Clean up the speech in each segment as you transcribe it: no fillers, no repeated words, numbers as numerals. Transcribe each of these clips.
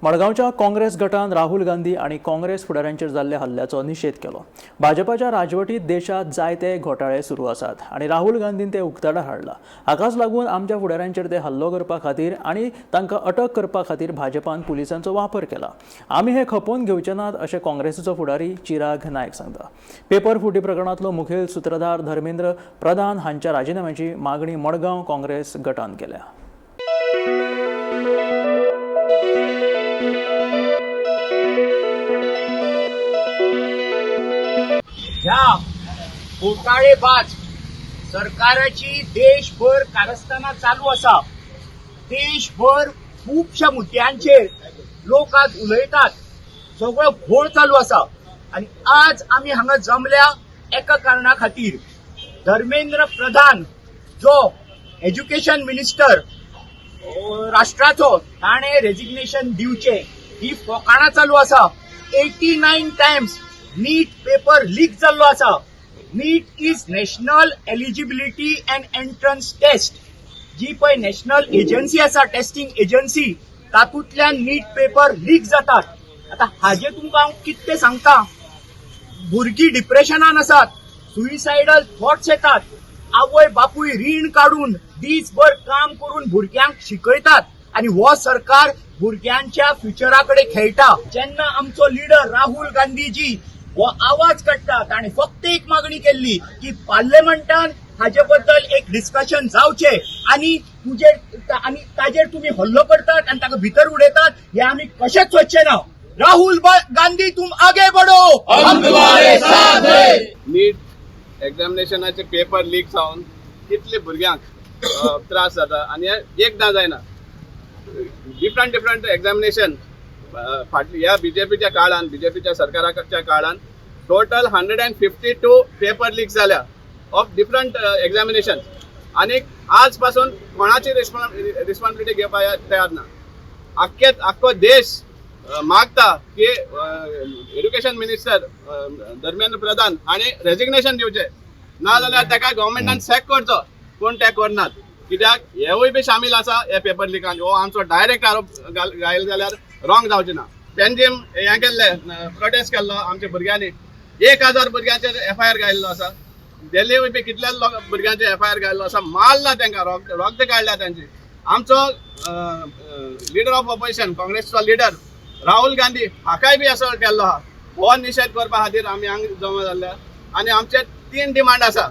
मडगांवच्या काँग्रेस गटान राहुल गांधी आनी काँग्रेस फुडाऱ्यांचेर जाल्ल्या हल्ल्याचो निशेध केलो. भाजपाच्या राजवटीत देशात जायते घोटाळे सुरू आसात आनी राहुल गांधीन ते उक्ताडार हाडला. हाकाच लागून आमच्या फुडाऱ्यांचेर ते हल्लो करपा खातीर आनी तांकां अटक करपा खातीर भाजपान पुलिसांचो वापर केला. आमी हे खपोवन घेवचे नात, अशें काँग्रेसीचो फुडारी चिराग नायक सांगता. पेपर फुटी प्रकरणांतलो मुखेल सुत्रधार धर्मेंद्र प्रधान हांच्या राजिनाम्याची मागणी मडगांव काँग्रेस गटान केल्या. ह्या घोटाळेबाज सरकाराची देशभर कारस्थानां चालू आसा. देशभर खुबश्या मुद्द्यांचेर लोक आज उलयतात. सगळो घोळ चालू आसा आनी आज आमी हांगा जमल्या एका कारणा खातीर. धर्मेंद्र प्रधान जो एज्युकेशन मिनिस्टर राष्ट्राचो, ताणें रेजिग्नेशन दिवचें ही फोकाणां चालू आसा. 89 times NEET paper leak जाल्लो आसा. NEET is National Eligibility and Entrance Test. जी पळय नॅशनल एजन्सी आसा, टेस्टिंग एजन्सी, तातूंतल्यान नीट पेपर लीक जातात. आतां हाजे तुमकां हांव कितें सांगता, भुरगीं डिप्रेशनान आसात, सुइसायडल थॉट्स येतात. आवय बापूय रीण काडून दीसभर काम करून भुरग्यांक शिकयतात आनी हो सरकार भुरग्यांच्या फ्युचरा कडेन खेळटा. जेन्ना आमचो लिडर राहुल गांधीजी हो आवाज काडटा, ताणें फक्त एक मागणी केल्ली की पार्लमेंटान हाजे बद्दल एक डिस्कशन जावचें आनी तुजेर आनी ताजेर तुमी हल्लो करतात आनी ताका भितर उडयतात, हे आमी कशेंच सोदचे ना. राहुल गांधी, तुम आगे बढ़ो, हम तुम्हारे साथ हैं. नीट एग्जामिनेशनाचे पेपर लीक जावन कितले भुरग्यांक त्रास जाता आनी हे एकदां जायना, डिफरंट डिफरंट एग्जामिनेशन. फाटल्या ह्या बीजेपीच्या काळान, बीजेपीच्या सरकाराच्या काळान total 152 paper leak जाल्या ऑफ डिफरंट एग्जामिनेशन आनी आज पासून कोणाची रिस्पॉन्सिबिलिटी घेवपाक तयार ना. आख्खे आख्खो देश मागता की एज्युकेशन मिनिस्टर धर्मेंद्र प्रधान हांणी रेजिग्नेशन दिवचें, ना जाल्यार ताका गव्हर्मेंटान सॅक करचो. पूण ते करनात, कित्याक हेवूय बी शामील आसा हे पेपर लिकान. हो आमचो डायरेक्ट आरोप घायल जाल्यार रॉंग जावचें ना. पेंजीम हें केल्लें, प्रोटेस्ट केल्लो आमच्या भुरग्यांनी, 1000 भुरग्यांचेर एफआयआर घायल्लो आसा. दिल्ली बी कितल्या लोक भुरग्यांचेर एफआयआर घायल्लो आसा. मारला तांकां, रोगद काडल्या तांची. आमचो लिडर ऑफ ऑपोजिशन, काँग्रेसचो लिडर राहुल गांधी हाकाय बी असो केल्लो आहा. हो निशेध करपा खातीर आमी हांगा जमा जाल्ले आनी आमचे तीन डिमांड आसा.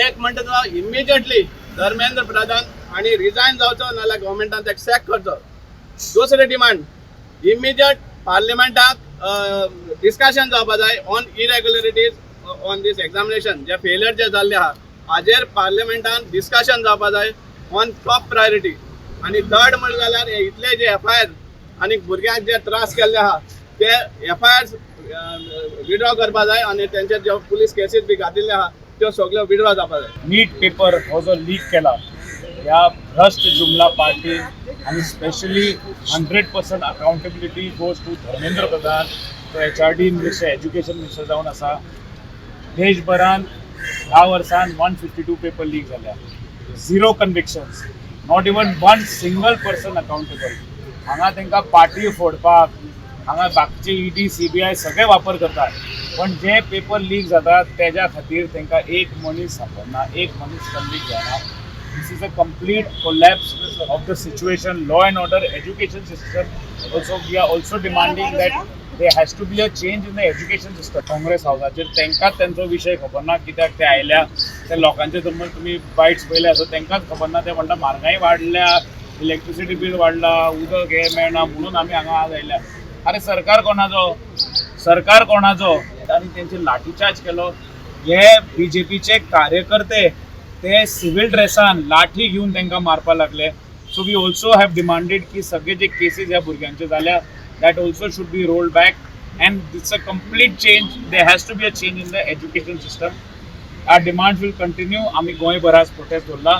एक म्हणटा तो इमिजिएटली धर्मेंद्र प्रधान हांणी रिजायन जावचो, नाजाल्यार गव्हर्मेंटान ताका सॅक करचो. दुसरें डिमांड, इमिजिएट पार्लिमेंटाक डिस्कशन जावपा जाय on irregularities on this examination. J failure जे जाल्ले आहा हाजेर पार्लिमेंटान डिस्कशन जावपा जाय ऑन टॉप प्रायोरिटी. आनी थर्ड म्हणलें जाल्यार हे इतले जे एफआयआर आनी भुरग्यांक जे त्रास केल्ले आहा ते एफआयआर विड्रॉ करपा जाय आनी तेंचेर ज्यो पुलीस केसीस बी घातिल्ले आहा त्यो सगल्यो विड्रॉ जावपा जाय. नीट पेपर हो जो लीक केला ह्या भ्रष्ट जुमला पार्टी आणि specially 100% accountability goes to Dharmendra Pradhan. तो HRD minister, education minister जावन आसा. देशभरान 10 वर्सान 152 पेपर लीक जाल्या. Zero convictions, not even one single person accountable. हांगा तांकां पार्टी फोडपाक हांगा बाकीचे ईडी, सीबीआय सगळे वापर करतात, पण जे पेपर लीक जातात तेज्या खातीर तांकां एक मनीस सापडना, एक मनीस कन्विक्ट जायना. This is a complete collapse of the situation, law and order, education system also. We are also demanding that there has to be a change in the education system. Congress हावसाचेर तांकांच तेंचो विशय खबर ना कित्याक ते आयल्या. ते लोकांचे जर तुमी बायट्स पळयले आसत, तांकांच खबर ना. ते म्हणटा म्हारगाय वाडल्या, इलेक्ट्रिसिटी बील वाडला, उदक हे मेळना म्हणून आमी हांगा आज आयल्या. अरे, सरकार कोणाचो? सरकार कोणाचो? आनी तेंचेर लाठीचार्ज केलो. हे बीजेपीचे कार्यकर्ते ते सिव्हिल ड्रेसान लाठी घेवन तांकां मारपाक लागले. So we also have demanded की सगळे जे केसीस ह्या भुरग्यांचे जाल्या, that also should be rolled back and it's a complete change. There has to be a change in the education system. Our demand will continue. आमी गोंयभरात protest दवरला.